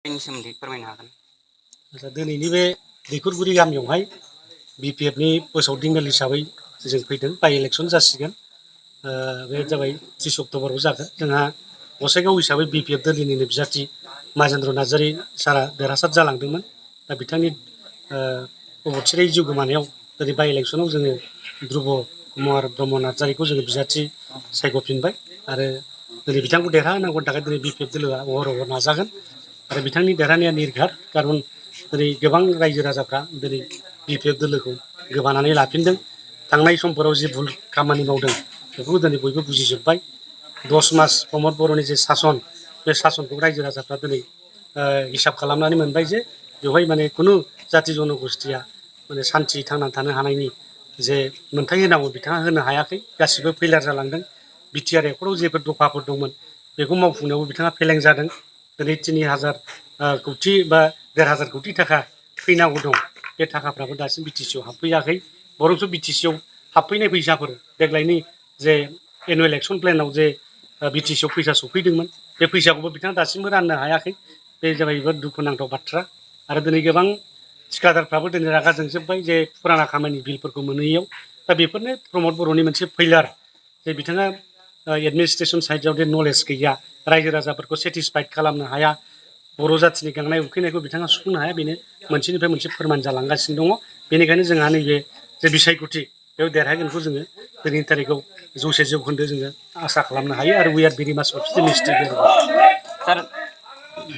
बेनि सोमोन्दै फोरमायनो हागोन। दिनैनि बे दैखरगुरि गामियावहाय बिपिएफनि फोसावदिं मेल हिसाबै जों फैदों बाइ इलेक्सन जासिगोन बे जाबाय 30 अक्ट'बराव जागोन जोंहा गसाइगाव हिसाबै बिपिएफ दोलोनिनो बिजाथि माजेन्द्र नार्जारी सारा देरहासार जालांदोंमोन दा बिथांनि अबथिरायै जिउ गोमानायाव दिनै बाइ इलेक्सनाव जोङो ध्रुब कुमार ब्रह्म नार्जारीखौ जोङो बिजाथि सायख'फिनबाय आरो दिनै बिथांखौ देरहाहोनांगौनि थाखाय दिनै बिपिएफ दोलोआ अहरह नाजागोन आरो बिथांनि देरहानाया निर्घात कारन दिनै गोबां रायजो राजाफ्रा दिनै बिपिएफ दोलोखौ गोबानानै लाफिनदों थांनाय समफोराव जि भुल खामानि मावदों बेखौ दिनै बयबो बुजिजोब्बाय 10 मास प्रमद बर'नि जे सासन बे सासनखौ रायजो राजाफ्रा दिनै हिसाब खालामनानै मोनबाय जे बेवहाय माने खुनु जाथि जनगोष्ठीया माने सान्थि थांनानै थानो हानायनि जे मोन्थाय होनांगौ बिथाङा होनो हायाखै गासिबो फेइलार जालांदों बिटिआर एकर्डआव जेफोर दफाफोर दंमोन बेखौ मावफुंनायावबो बिथाङा फेलें जादों दिनै 3000 कौटि बा 1500 कौटि थाखा फैनांगौ दं बे थाखाफ्राबो दासिम बिटिसिआव हाबफैयाखै बरंसो बिटिसिआव हाबफैनाय फैसाफोर देग्लायनि जे एनुवेल एक्सन प्लेनाव जे बिटिसिआव फैसा सफैदोंमोन बे फैसाखौबो बिथाङा दासिमबो राननो हायाखै बे जाबाय दुखुनांथाव बाथ्रा आरो दिनै गोबां थिखादारफ्राबो दिनै रागा जोंजोब्बाय जे फुराना खामानि बिलफोरखौ मोनैयाव दा बेफोरनो प्रमद बर'नि मोनसे फेइलार जे बिथाङा एडमिनिस्ट्रेसन साइडआव जे नलेज गैया रायजो राजाफोरखौ सेटिसफाइड खालामनो हाया बर' जाथिनि गांनाय उखैनायखौ बिथाङा सुफुंनो हाया बेनो मोनसेनिफ्राय मोनसे फोरमान जालांगासिनो दङ बेनिखायनो जोंहा नैबे जे बिसायख'थि बेयाव देरहागोनखौ जोङो दिनैनि तारिखआव 100 जौखोन्दो जोङो आसा खालामनो हायो आरो वी आर भेरि माच अपटिमिस्टिक। सार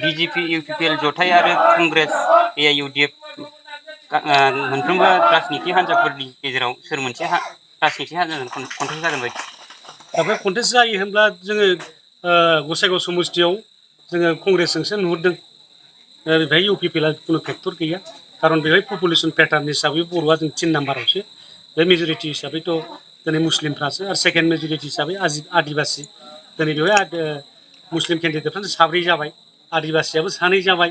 बिजेपि इउपिपिएल जथाय आरो कंग्रेस एआइइउडिएफ मोनफ्रोमबो राजनिति हान्जाफोरनि गेजेराव सोर मोनसे राजनिति हान्जाजों कन्टेस्ट जागोन बायदि? दा बे कन्टेस्ट जायो होनब्ला जोङो गसाइगाव समस्तियाव जोङो कंग्रेसजोंसो नुहुरदों बेहाय इउपिपिएलआ खुनु फेक्टर गैया कारन बेहाय पपुलेसन पेटार्न हिसाबै बर'आ जों 3 नाम्बारावसो बे मेजरिटि हिसाबैथ' दिनै मुस्लिमफ्रासो आरो सेकेन्ड मेजरिटि हिसाबै आदिबासि दिनै बेवहाय मुस्लिम केन्डिडेटफ्रानो 7 जाबाय आदिबासियाबो 2 जाबाय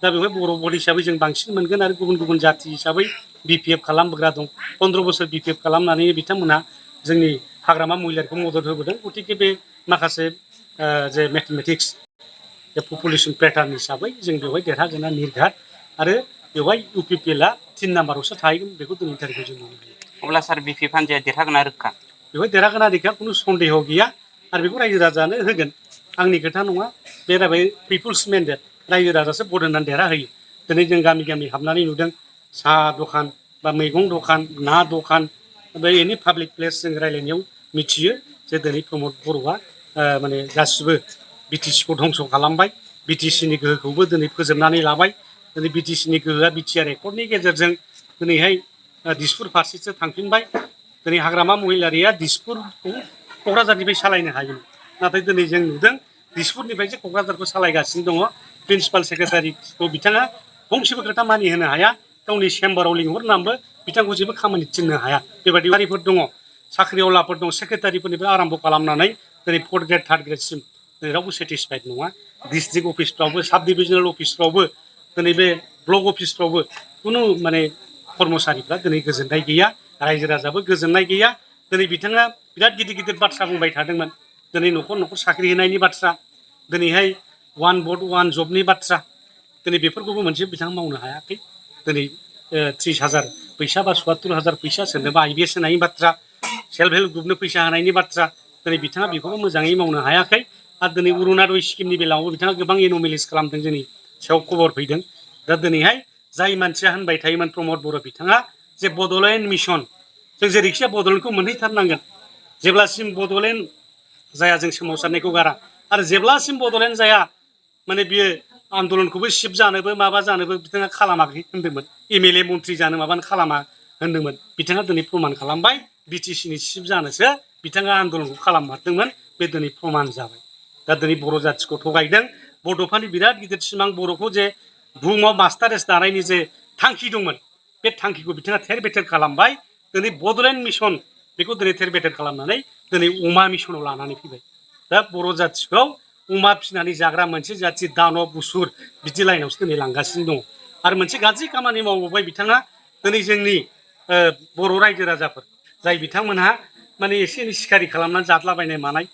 दा बेवहाय बर' भट हिसाबै जों बांसिन मोनगोन आरो गुबुन गुबुन जाथि हिसाबै बिपिएफ खालामबोग्रा दं 15 बोसोर बिपिएफ खालामनानै बिथांमोनहा जोंनि हाग्रामा महिलारिखौ मदद होबोदों गतिके बे माखासे जे मेथमेटिक्स जे पपुलेसन पेटार्न हिसाबै जों बेवहाय देरहागोना निर्घात आरो बेवहाय इउपिपिएलआ 3 नाम्बारावसो थाहैगोन बेखौ दिनैनि तारिखआव जों नुनो हायो। अब्ला सार बिपिएफ हान्जाया देरहागोना रोखा? बेवहाय देरहागोना रोखा खुनु सन्देह गैया आरो बेखौ रायजो राजानो होगोन आंनि खोथा नङा बे जाबाय पिपुल्स मेन्डेट रायजो राजासो भट होनानै देरहाहोयो दिनै जों गामि गामि हाबनानै नुदों साहा दखान बा मैगं दखान ना दखान बे एनि पाब्लिक प्लेस जों रायलायनायाव मिथियो जे दिनै प्रमद बर'आ माने गासिबो बिटिसिखौ धंस खालामबाय बिटिसिनि गोहोखौबो दिनै फोजोबनानै लाबाय दिनै बिटिसिनि गोहोआ बिटिआर एकर्डनि गेजेरजों दिनैहाय दिसपुर फारसेसो थांफिनबाय दिनै हाग्रामा महिलारिया दिसपुरखौ क'क्राझारनिफ्राय सालायनो हायोमोन नाथाय दिनै जों नुदों दिसपुरनिफ्रायसो क'क्राझारखौ सालायगासिनो दङ प्रिन्सिपाल सेक्रेटारिखौ बिथाङा फंसेबो खोथा मानिहोनो हाया गावनि चेम्बाराव लिंहरनानैबो बिथांखौ जेबो खामानि थिननो हाया बेबायदि गारिफोर दङ साख्रिआवलाफोर दं सेक्रेटारिफोरनिफ्राय आराम्भ खालामनानै दिनै 4th ग्रेड 3rd ग्रेडसिम दिनै रावबो सेटिसफाइड नङा डिस्ट्रिक्ट अफिसफ्रावबो साब डिभिजनेल अफिसफ्रावबो दिनै बे ब्लक अफिसफ्रावबो खुनु माने कर्मचारिफ्रा दिनै गोजोननाय गैया रायजो राजाबो गोजोननाय गैया दिनै बिथाङा बिराद गिदिर गिदिर बाथ्रा बुंबाय थादोंमोन दिनै न'खर न'खर साख्रि होनायनि बाथ्रा दिनैहाय 1 भट 1 जबनि बाथ्रा दिनै बेफोरखौबो मोनसे बिथाङा मावनो हायाखै दिनै 30,000 फैसा बा 77,000 फैसा सोरनोबा आइबिएस होनायनि बाथ्रा सेल्फ हेल्प ग्रुपनो फैसा होनायनि बाथ्रा दिनै बिथाङा बेखौबो मोजाङै मावनो हायाखै आरो दिनै अरुणादय स्किमनि बेलायावबो बिथाङा गोबां एन'मेलिस खालामदों जोंनि सायाव खबर फैदों दा दिनैहाय जाय मानसिया होनबाय थायोमोन प्रमद बर' बिथाङा जे बड'लेण्ड मिशन जों जेरैखिजाया बड'लेण्डखौ मोनहैथारनांगोन जेब्लासिम बड'लेण्ड जाया जों सोमावसारनायखौ गारा आरो जेब्लासिम बड'लेण्ड जाया माने बियो आन्दलनखौबो सिफ जानोबो माबा जानोबो बिथाङा खालामाखै होनदोंमोन एमएलए मन्थ्रि जानो माबानो खालामा होनदोंमोन बिथाङा दिनै प्रमान खालामबाय बिटिसिनि सिफ जानोसो बिथाङा आन्दलनखौ खालाममारदोंमोन बे दिनै प्रमान जाबाय दा दिनै बर' जाथिखौ थगायदों बड'फानि बिराद गिदिर सिमां बर'खौ जे बुहुमाव मास्टारेस दानायनि जे थांखि दंमोन बे थांखिखौ बिथाङा थेर बेथेर खालामबाय दिनै बड'लेण्ड मिशन बेखौ दिनै थेर बेथेर खालामनानै दिनै अमा मिशनाव लानानै फैबाय दा बर' जाथिखौ अमा फिसिनानै जाग्रा मोनसे जाथि दानब उसुर बिदि लाइनावसो दिनै लांगासिनो दङ आरो मोनसे गाज्रि खामानि मावबावबाय बिथाङा दिनै जोंनि बर' रायजो राजाफोर जाय बिथांमोनहा माने एसे एनै सिखारि खालामनानै जादलाबायनाय मानाय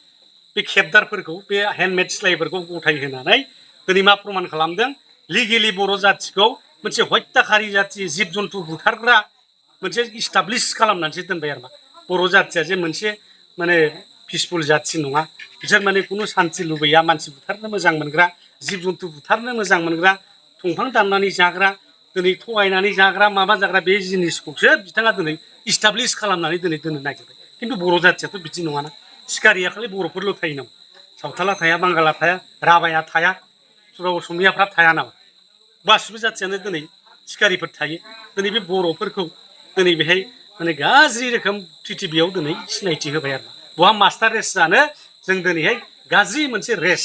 बे खेबदारफोरखौ बे हेन्दमेड सिलाइफोरखौ गथाय होनानै दिनै मा प्रमान खालामदों लिगेलि बर' जाथिखौ मोनसे हत्याखारि जाथि जिब जन्थु बुथारग्रा मोनसे इस्टाब्लिश खालामनानैसो दोनबाय आरो मा बर' जाथिया जे मोनसे माने पिसफुल जाथि नङा बिसोर माने खुनु सान्थि लुबैया मानसि बुथारनो मोजां मोनग्रा जिब जन्थु बुथारनो मोजां मोनग्रा दंफां दाननानै जाग्रा दिनै थगायनानै जाग्रा माबा जाग्रा बे जिनिसखौसो बिथाङा दिनै इस्टाब्लिश खालामनानै दिनै दोननो नागिरबाय खिन्थु बर' जाथियाथ' बिदि नङाना सिखारिया खालि बर'फोरल' थायो नामा सावथाला थाया बांगाला थाया राभाया थाया सोरबा असमियाफ्रा थाया नामा गासिबो जाथियानो दिनै सिखारिफोर थायो दिनै बे बर'फोरखौ दिनै बेहाय माने गाज्रि रोखोम प्रिथिबियाव दिनै सिनायथि होबाय आरो बहा मास्टार रेस जानो जों दिनैहाय गाज्रि मोनसे रेस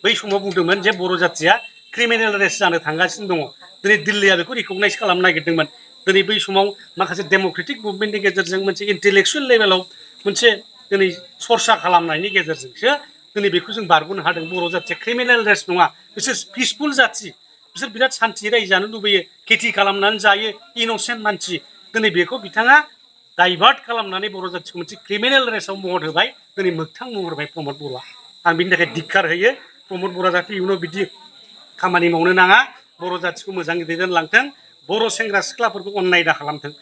बै समाव बुंदोंमोन जे बर' जाथिया क्रिमिनेल रेस जानो थांगासिनो दङ दिनै दिल्लीया बेखौ रिकगनाइज खालामनो नागिरदोंमोन दिनै बै समाव माखासे डेम'क्रेटिक मुभमेन्टनि गेजेरजों मोनसे इन्टेलेक्सुयेल लेभेलाव मोनसे दिनै सरसा खालामनायनि गेजेरजोंसो दिनै बेखौ जों बारग'नो हादों बर' जाथिया क्रिमिनेल रेस नङा बिसोर पिसफुल जाथि बिसोर बिराद सान्थि रायजो जानो लुबैयो खेथि खालामनानै जायो इन'सेन्ट मानसि दिनै बेखौ बिथाङा डाइभार्ट खालामनानै बर' जाथिखौ मोनसे क्रिमिनेल रेसाव महर होबाय दिनै मोगथां महर होबाय प्रमद बर'आ आं बिनि थाखाय धिक्कार होयो प्रमद बर'आ जाहाथे इयुनाव बिदि खामानि मावनो नाङा बर' जाथिखौ मोजाङै दैदेनलांथों बर' सेंग्रा सिख्लाफोरखौ अननाय दा खालामथों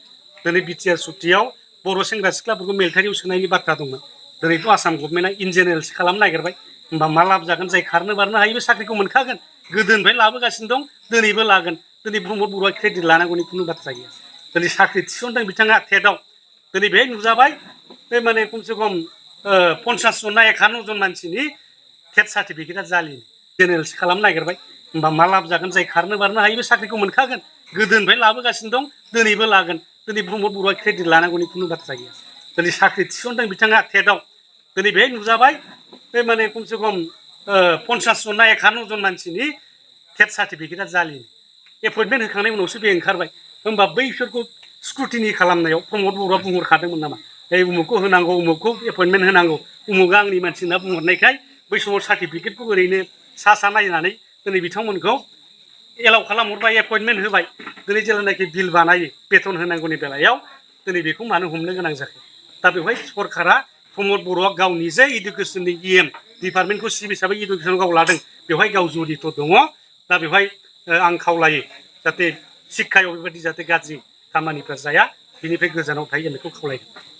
दिनै बिटिआर सुक्तियाव बर' सेंग्रा सिख्लाफोरखौ मिलिटारियाव सोनायनि बाथ्रा दंमोन दिनैथ' आसाम गभर्नमेन्टआ इन जेनेरेलसो खालामनो नागिरबाय होमबा मा लाब जागोन जाय खारनो बारनो हायो बे साख्रिखौ मोनखागोन गोदोनिफ्राय लाबोगासिनो दं दिनैबो लागोन दिनै प्रमद बर'आ क्रेडिट लानांगौनि खुनु बाथ्रा गैया दिनै साख्रि थिसनदों बिथाङा टेटआव दिनै बेहाय नुजाबाय बे माने खमसे खम 50 जन ना 51 जन मानसिनि टेट सार्टिफिकेटआ जालिनि जेनेरेलसो खालामनो नागिरबाय होमबा मा लाब जागोन जाय खारनो बारनो हायो बे साख्रिखौ मोनखागोन गोदोनिफ्राय लाबोगासिनो दं दिनैबो लागोन दिनै प्रमद बर'आ क्रेडिट लानांगौनि खुनु बाथ्रा गैया दिनै साख्रि थिसनदों बिथाङा टेटआव दिनै बेहाय नुजाबाय बे माने खमसे खम 50 जन ना 51 जन मानसिनि टेट सार्टिफिकेटआ जालिनि एपइन्टमेन्ट होखांनायनि उनावसो बे ओंखारबाय होमबा बैसोरखौ स्क्रुटिनि खालामनायाव प्रमद बर'आ बुंहरखादोंमोन नामा उमुखखौ होनांगौ उमुखखौ एपइन्टमेन्ट होनांगौ उमुगा आंनि मानसि होनना बुंहरनायखाय बै समाव सार्टिफिकेटखौ ओरैनो सा नायनानै दिनै बिथांमोनखौ एलाउ खालामहरबाय एपइन्टमेन्ट होबाय दिनै जेब्लानाखि बिल बानायो बेथन होनांगौनि बेलायाव दिनै बेखौ मानो हमनो गोनां जाखो दा बेवहाय सरकारा प्रमद बर'आ गाव निजे इडुकेसननि इएम डिपार्टमेन्टखौ चिफ हिसाबै इडुकेसन गाव लादों बेवहाय गाव जडित दङ दा बेवहाय आं खावलायो जाहाथे शिक्षायाव बेबायदि जाहाथे गाज्रि खामानिफ्रा जाया बिनिफ्राय गोजानाव थायो बेखौ खावलायगोन